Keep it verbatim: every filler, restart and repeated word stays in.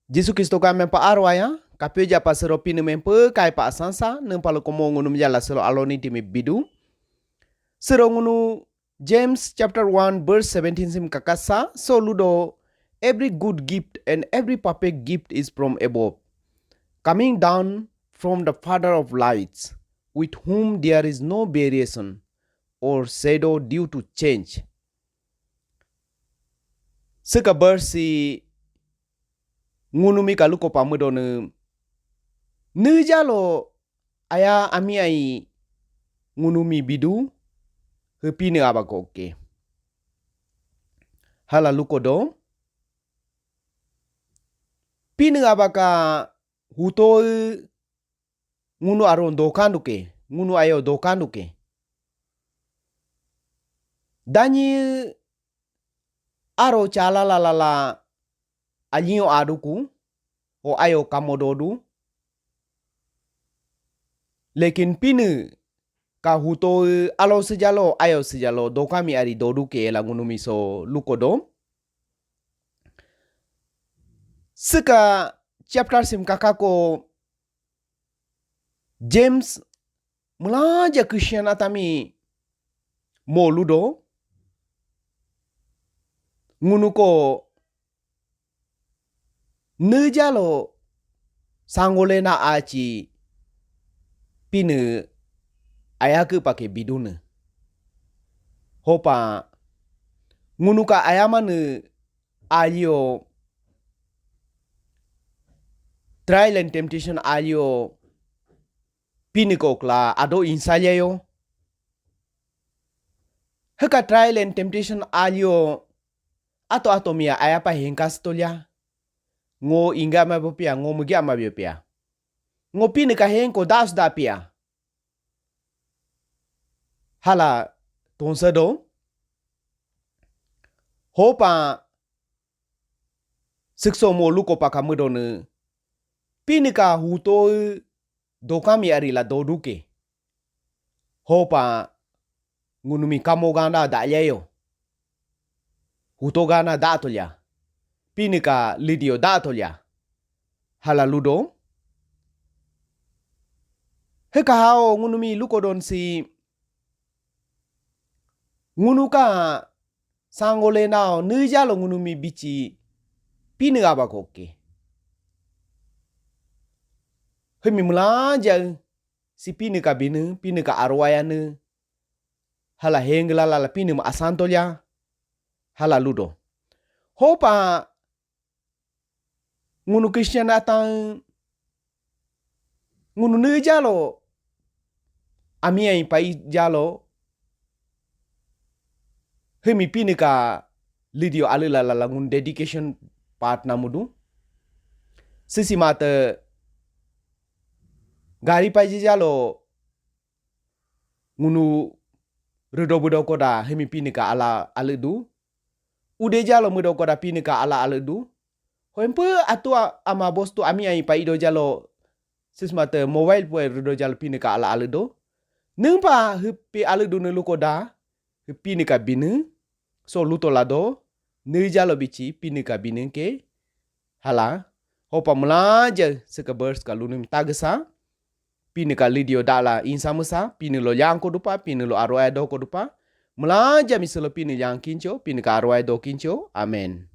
Jisu Kristo ka mempa arwaya, kapyo japa sero Pinii mempe kai pa asansa, nempa lo komo ngunu mijala sero aloni timi bidu. Sero ngunu James chapter one verse seventeen sim kakasa, so ludo, every good gift and every perfect gift is from above, coming down from the Father of lights, with whom there is no variation or shadow due to change. Siika verse si ngunumi ka luko pa miido ne, ne jalo aya ami ai ngunumi bidu, he Pinii aba ko ke. Hala luko do. Pinii aba ka huto ngunu aro dokandu ke, ngunu ayo dokandu ke. Danyi aro chala la la la alinyo aduku, o ayo kamododu. Lekin Pinii ka huto alo sejalo, ayo sejalo, dokami ari dodu ke la ngunumi so luko do. Siika chapter sim kakako James miilanja Christian atami mo ludo. Ngunu ko ne jalo sangole na aci Pinii ayake pake bidune. Hopa ngunu ka ayamane alio trial and temptation alio Pinii ko kla ado insalya yo. Hiika trial and temptation alio ato ato mia ayapa henkas tolya. Ngo inga ma bopia, ngo mugia ma biopia. Ngo Pinii ka henko das da pia. Hala tonsa do. Hopa sikso mo luko pa kamedone. Pinii ka huto dokami ari la doduke. Hopa ngunumi kamo ganda da yayo. Huto gana da tolya. Pinii ka lidio da tolya. Hala ludo. Hiika hao ngunumi luko don si ngunu ka sangole nao ne jalo ngunumi bichi Pinii aba koke. Hiimi miilanja si Pinii ka bine, Pinii ka arwaya ne. Hala hengla la la Pinii ma asanto lya. Hala ludo. Hopa ngunu Christian atan ngunu ne jalo ami ai pai jalo hiimi Pinii ka lidio ale la la la ngunu dedication part na mudu. Sisi mata gari pai jalo ngunu redo bedo koda hiimi Pinii ka ala aledu. Ude jalo medo koda Pinii ka ala aledu. Hoempe atua ama bostu ami ai pa ido jalo sismate mobile pue redo jalo Pinii ka ala aledo. Nempa hipi aledu ne luko da hipi Pinii ka bine. So luto lado ne jalo bichi Pinii ka bine ke. Hala hopa miilanja siika verse ka lunumi tagesa. Pinii ka lidio dala insa mesa, Pinii lo yang ko dupa, Pinii lo arwai do ko dupa. Miilanja miselo Pinii yang kincho, Pinii ka arwai do kincho. Amen.